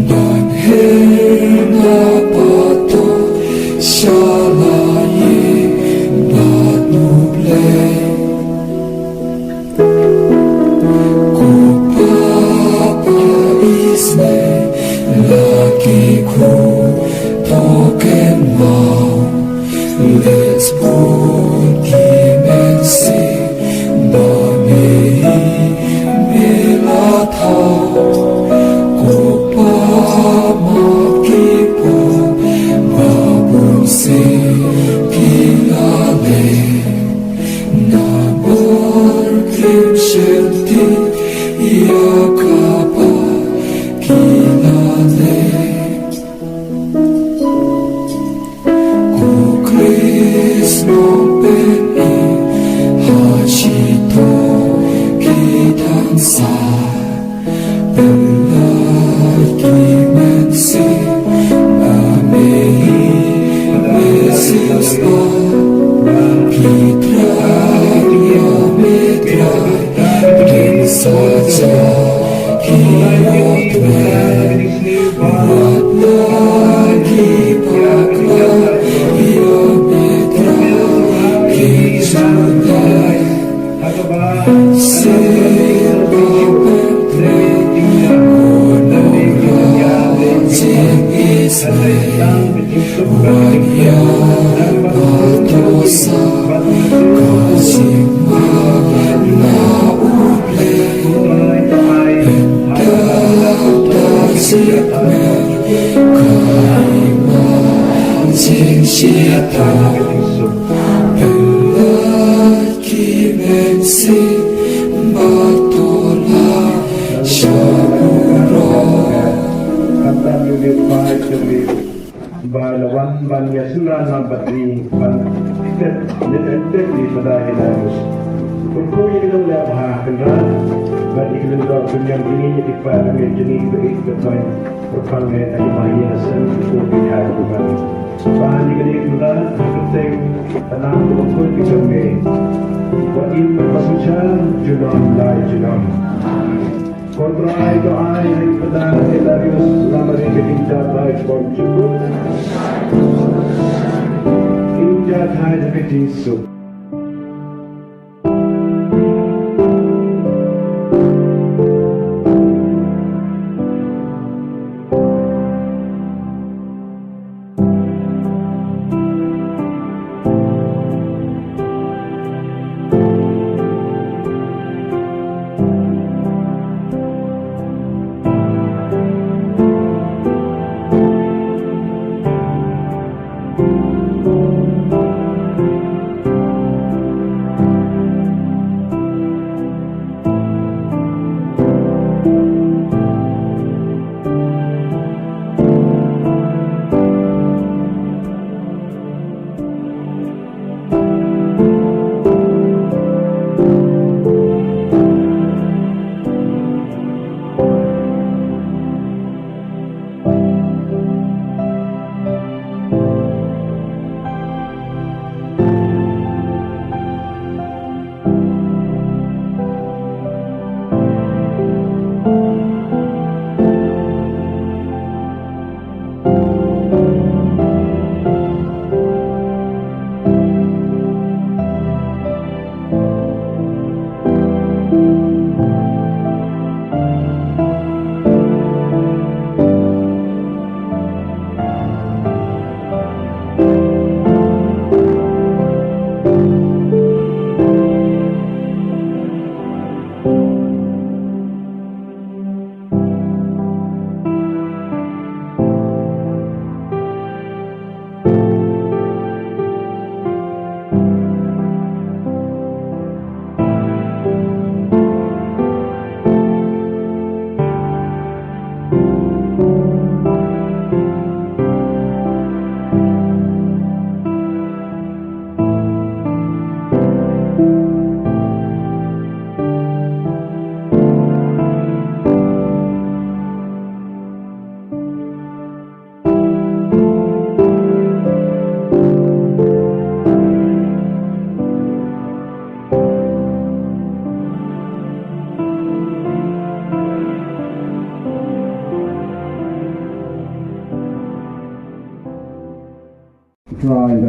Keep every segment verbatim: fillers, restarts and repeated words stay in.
Ban heh na pato sha la ïing bad U Blei. Ko Pa ba isynei, la ki khun pyrkhat mo. Leit bun ki mynsiem ba me hi me la thaw. Ko Pa, map ki pop ba bun sien ki la leh. Namar kim shym tip ïa kaba ki la leh. Ko Khrist, nongpynim ha shiteng ki dang sah. Pynlait ki mynsiem ba me hi me shisha. Ki trai ïa me trai, kin sa jia ki ïoh trai. Wat la ki bakla ïa me trai, ki jundai. Sien ba pyntrei ko nongrwai jingisynei. Wan ïa ba to sah ka jingma na U Blei. Pyndonkam da jingkmen ka hima jingshitom. Pynlait ki mynsiem ba to la sha u roi. Khamtam ïa u dei u bai u dei ba la wan ban ïa sngewbha na bad ri ban tet ne tet ri pada ïa la rus. Kun ku ïa ki long leh bha kynrad bad ïa ki long dor kun ïa ki ni ïa ki pa ïa ki ni ba ïa ki pa. Pyrshang ne ta ki ba ïa sen ku ki ha ku ban. Ba ni ka ni kynrad ha ka teng tanam ku kun ki jong me. Wa im ba su cha junom lai junom. Ko Trai to ai ri pada ri Darius lama ri ka jingjahthait bymjukut. Jingjahthait ka jingsuk.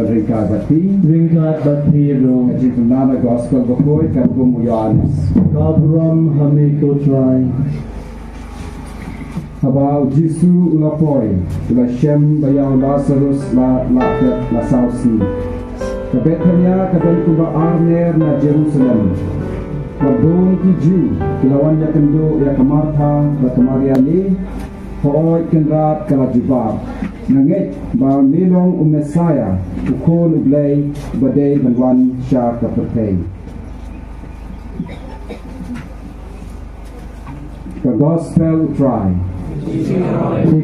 Ryngkat bad phi. Ryngkat bad phi ruh. Ka jingpynbna na Gospel bakhuid katkum u Ïoannis. Ka burom ha me ko Trai. Haba u Jisu u la poi, u la shem ba ïa u Lasarus la, la, la saw sngi. Ka Bethania ka don kumba ar ner na Jerusalem. Bad bun ki Jiw ki la wan ïakynduh ïa ka Martha bad ka Maria ne, hooid Kynrad, ka la jubab. Nga ngeit ba me long u Messaïah, u Khun u Blei, uba dei ban wan sha ka pyrthei. Ka Gospel u Trai.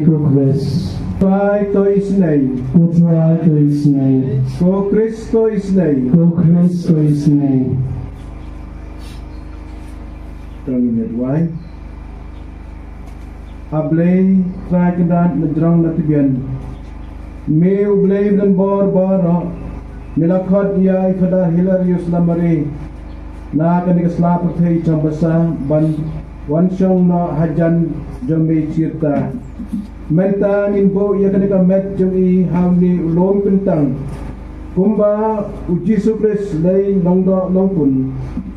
Ko Khrist. Trai to isynei. Ko Trai to isynei. Ko Khrist to isynei. Ko Khrist to isynei. Tang mit wai. A Blei Trai Kynrad na jrong na tbian. Me u Blei ba don bor baroh. Me la khot ïa i Father Hilarius Lamare na kane ka sla pyrthei chong basa ban wan shong noh hajan jong me ïa ka rta. Mynta ngin buh ïa kane ka met jong i ha une u lum kyntang. Kumba u Jisu Khrist lei long doh long khun,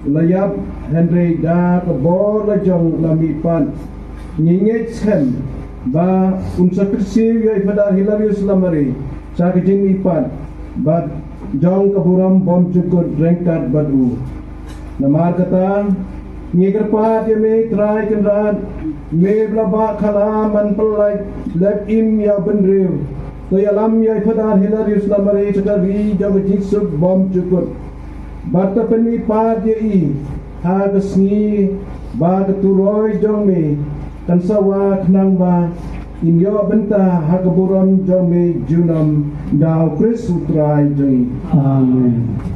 u la ïap, hynrei da ka bor la jong u la mihpat. Ngi ngeit skhem ba un sa kyrsiew ïa i Father Hilarius Lamare sha ka jingmihpat bad jong ka burom bymjukut ryngkat bad u. Namar kata, ngi kyrpad ïa me Trai Kynrad, me ba la bah khala man pyllait, leh im ïa u bynriew. To ïalam ïa i Father Hilarius Lamare sha ka ri jong ka jingsuk bymjukut. Bad to pynmihpat ïa i ha ka sngi ba ka turoi jong me kan sa wah, khnang ba in ïoh bynta ha ka burom jong me junom, da u Khrist u Trai jong ngi. Amen.